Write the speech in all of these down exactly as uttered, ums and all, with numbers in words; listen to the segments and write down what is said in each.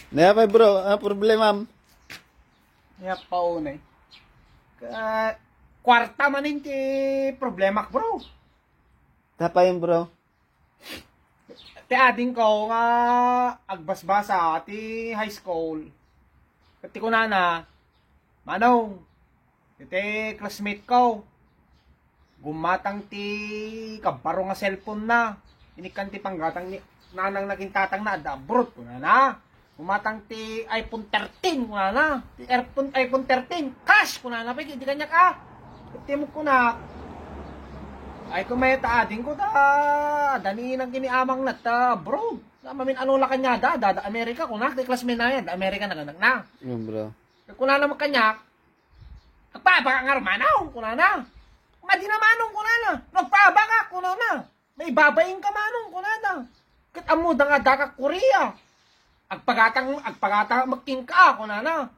Nayapay, bro, ang problemam? Nayapa unay. Ka, kwarta manen ti problemak, bro. Tapayen, bro. Ti adingko nga agbasbasa ti high school. Ket ti kunana, Manong, iti classmate ko, gummatang ti kabbaro nga cellphone na. Inikkan ti panggatang ni nanang naging tatang na adda abroad, kunana. Gummatang ti iPhone thirteen, kunana. Ti iPhone, iPhone thirteen, cash, kunana. Pay, di kaniak, ah. Timok ko na. Ay, kumaya ta ading ko, ta, dani nang kini amang na, ta, bro. Sa mamin ano la kanya, da, da, da Amerika, kunak, ti classmate na yan, da Amerika, naganak na. Yun, bro. Kunana mo kanya, "Agpabaka nga, Manong," kunana. "Madi na, Manong," kunana. "Nagpabaka," kunana. "May babaing ka, Manong," kunana. "Ket ammo da nga daka Korea. Agpagatang, agpagatang magking ka," kunana.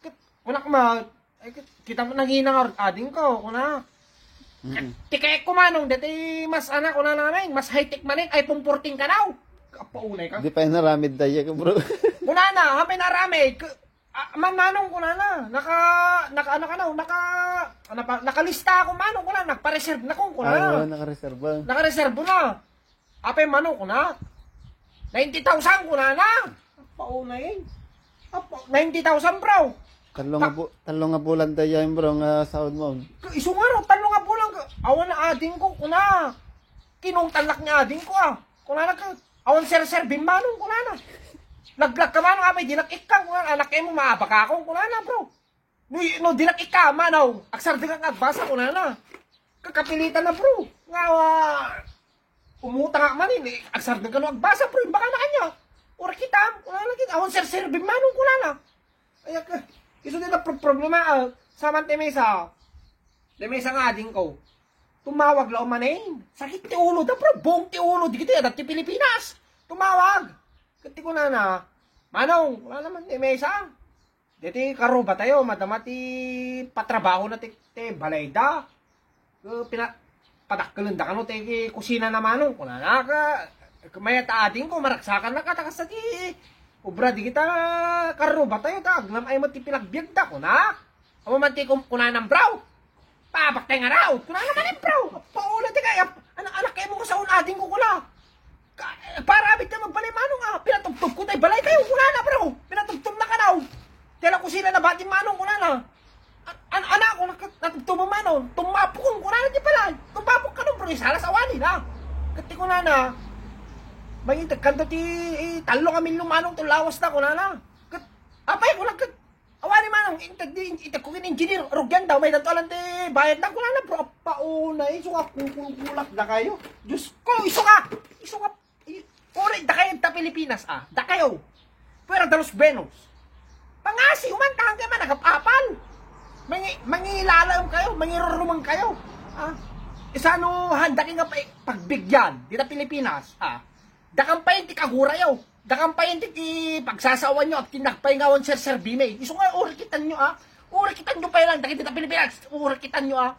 Ket kunak ma, ay, ket kita mo nangina nga ading ko, kuna. Mm-mm. Ti kayat ko, Manong, dati mas ana, kunana, manen, mas high-tech manen, iPhone fourteen kanaw. Kapaunay ka. Di pay naramid daya ka, bro. Kunana, hapay naramid. K-, Ah, man, Manong, kunana, naka, naka, ano ka na, naka, ano pa, nakalista ako, Manong, kunana, nagpa-reserve na kung, kunana. Ay, oo, nakareserba. Nakareserbo na. Apay, Manong, kuna, ninety thousand, kunana. Pauna yun. Apa, ninety thousand, bro. Talo nga Ta- bu-, talo nga bulan da yan, bro, nga sahod mo. Ka-, isu nga, ro, talo nga bulan ka. Awan na ading ko, kuna. Kinungtan lak ni ading ko, ah. Kunana ka, Awan serserbim, Manong, kunana. Laglag ka, Manong, apay dinak ikkan, kunana. Anak mo, maabak akong, kunana, bro. No, no, dinak ikkan, Manong. Agsardeng ka nga agbasa, kunana. Kakapilitan na, bro. Nga, ah, umutang ka man, eh. Agsardeng ka no agbasa, bro. Imbaka na kanya. Ura kita, kunana, kita. Awan serserbim, Manong, kunana. Ay, ak-, isu ti na pro-, problema, ah, saman ti maysa. Ti maysa nga ading ko. Tumawag la umanen. Sakit ti ulo da, bro. Buong ti ulo. Di kita, dati Pilipinas. Tumawag. Ket ti kunana, "Manong, wala naman ti maysa. Deti karuba tayo, madama ti patrabaho na ti, ti balay da." Ko pina-, padakkelen da kano ti kusina na, Manong. Kunana ka, mayat ading ko, maragsakan na ka, ta kasta ti obra di kita karuba tayo, ta aglam ay mo ti pinagbiag da, kuna. Amo man ti kum-, kunanam, bro. Pabak tayo nga raot. Kunana man, bro. Pauna ti kaya, anak, anak kayo mo ko sa un ading ko, kuna. Ka-, para abit ka magbalay, Manong, ah. Pinatubtob ko tayo balay kayo, kunana, bro. Pinatubtob na ka daw. Tela kusina na batin, Manong, kunana. An-, an-, anak ko, nat-, natubtob ang Manong. Tumapok ko, kunana, di pala. Tumapok ka nung, bro, isala sa wali na. Kati kunana, mangitag kanto ti, eh, talo nga milyon, Manong, to lawas na, kunana. Kat-, apay, kunana, kat-, Awani, Manong, inted di, inted ko ken engineer, rugyan daw, may danto alan ti bayad na, kunana, bro, pauna, isu nga kukulkulak da kayo. Diyos ko, isu nga, isu nga, i-, uri, da kayo ta Pilipinas, ah, da kayo. Fuera de los buenos. Pangasiw man, tahan kayo man, nagapapal. Mangi-, mangilalaom kayo, mangirurumang kayo. Ah, isano, handa kayo nga pa-, pagbigyan, dita Pilipinas, ah. Dakam pa yun ti kagurayo. Dakam pa yun ti, ti pagsasawan nyo, agtinnak pa yun nga awan serserbi mi. Isu nga, urikitan nyo, ah. Urikitan nyo pa yun lang, dagiti ta Pilipinas, urikitan nyo, ah.